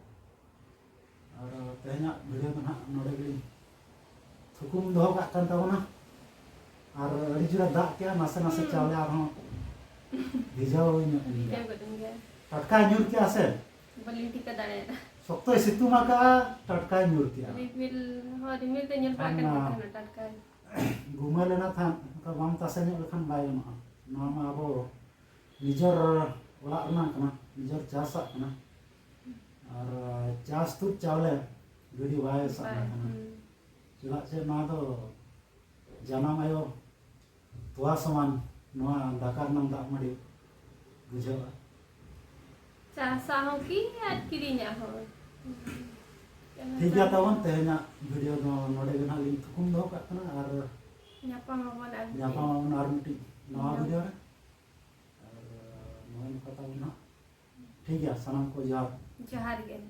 ᱟᱨ ᱛᱮᱦᱮᱧᱟᱜ video ᱫᱚ ᱱᱟᱦᱟᱜ ᱱᱚᱰᱮ ᱜᱮᱞᱤᱧ ᱛᱷᱩᱠᱩᱢ ᱫᱚᱦᱚ ᱠᱟᱜ ᱠᱟᱱ ᱛᱟᱵᱚᱱᱟ᱾ ᱟᱨ ᱟᱹᱰᱤ ᱡᱳᱨᱮ ᱫᱟᱜ ᱠᱮᱜᱼᱟ, ᱱᱟᱥᱮ ᱱᱟᱥᱮ ᱦᱩᱸ᱾ ᱪᱟᱣᱞᱮ ᱟᱨᱦᱚᱸ ᱵᱷᱤᱡᱟᱹᱣ ᱧᱚᱜ ᱮᱱ ᱜᱮᱭᱟ᱾ ᱵᱷᱤᱡᱟᱹᱣ ᱜᱚᱫ ᱮᱱ ᱜᱮᱭᱟ᱾ ᱴᱟᱴᱠᱟᱭ ᱧᱩᱨ ᱠᱮᱜᱼᱟ ᱥᱮ? ᱵᱟᱹᱞᱤᱧ ᱴᱷᱤᱠᱟᱹ ᱫᱟᱲᱮᱭᱟᱫᱟ᱾ ᱥᱚᱠᱛᱚᱭ ᱥᱤᱛᱩᱝ ᱟᱠᱟᱜᱼᱟ, ᱴᱟᱴᱠᱟᱭ ᱧᱩᱨ ᱠᱮᱜᱼᱟ᱾ ᱨᱤᱢᱤᱞ ᱦᱚᱸ ᱨᱤᱢᱤᱞ ᱛᱮ ᱧᱮᱞ ᱵᱟᱲᱟ ᱠᱟᱱ ᱠᱷᱟᱱ, ᱜᱮ ᱛᱟᱦᱮᱱᱟ ᱴᱟᱴᱠᱟᱭ᱾ ᱜᱩᱢᱟᱹᱞ ᱮᱱᱟ ᱛᱟᱦᱮᱸᱫ, ᱚᱱᱠᱟ ᱵᱟᱝ ᱛᱟᱥᱮ ᱧᱚᱜ ᱞᱮᱠᱷᱟᱱ ᱵᱟᱭ ᱜᱟᱱᱚᱜᱼᱟ᱾ ᱱᱚᱣᱟ ᱢᱟ ᱟᱵᱚ ᱱᱤᱡᱮᱨ ᱚᱲᱟᱜ ᱨᱮᱱᱟᱜ ᱠᱟᱱᱟ, ᱱᱤᱡᱮᱨ ᱪᱟᱥᱟᱜ ᱠᱟᱱᱟ᱾ ᱟᱨ ᱪᱟᱥ ᱛᱩᱫ ᱪᱟᱣᱞᱮ ᱜᱤᱰᱤ ᱵᱟᱭ ᱥᱟᱵ ᱵᱟᱭ, ᱞᱮᱠᱷᱟᱱ᱾ ᱦᱩᱸ᱾ ᱪᱮᱫᱟᱜ ᱥᱮ ᱱᱚᱣᱟ ᱫᱚ ᱡᱟᱱᱟᱢ ᱟᱭᱳ ᱛᱚᱣᱟ ᱥᱚᱢᱟᱱ ᱱᱚᱣᱟ ᱫᱟᱠᱟ ᱨᱮᱱᱟᱜ ᱫᱟᱜ ᱢᱟᱹᱰᱤ ᱵᱩᱡᱷᱟᱹᱜᱼᱟ᱾ ᱪᱟᱥᱟᱜ ᱦᱚᱸ ᱠᱤ ᱟᱨ ᱠᱤᱨᱤᱧᱟᱜ ᱦᱚᱸ᱾ ᱴᱷᱤᱠ ᱜᱮᱭᱟ ᱛᱟᱵᱚᱱ, ᱛᱮᱦᱮᱧᱟᱜ video ᱫᱚ ᱱᱚᱰᱮ ᱜᱮ ᱱᱟᱦᱟᱜ ᱞᱤᱧ ᱛᱷᱩᱠᱩᱢ ᱫᱚᱦᱚ ᱠᱟᱜ ᱠᱟᱱᱟ ᱟᱨ ᱧᱟᱯᱟᱢ ᱟᱵᱚᱱ ᱟᱨ ᱢᱤᱫᱴᱤᱡ᱾ ᱧᱟᱯᱟᱢ ᱟᱵᱚᱱ ᱟᱨ ᱢᱤᱫᱴᱤᱡ ᱱᱟᱣᱟ ᱦᱮᱸ᱾ Video ᱨᱮ᱾ ᱟᱨ ᱱᱚᱜᱼᱚᱭ ᱱᱚᱝᱠᱟ ᱛᱟᱵᱚᱱ ᱱᱟᱦᱟᱜ᱾ ᱴᱷᱤᱠ ᱜᱮᱭᱟ, ᱥᱟᱱᱟᱢ ᱠᱚ ᱡᱚᱦᱟᱨ᱾ ᱡᱚᱦᱟᱨ ᱜᱮ᱾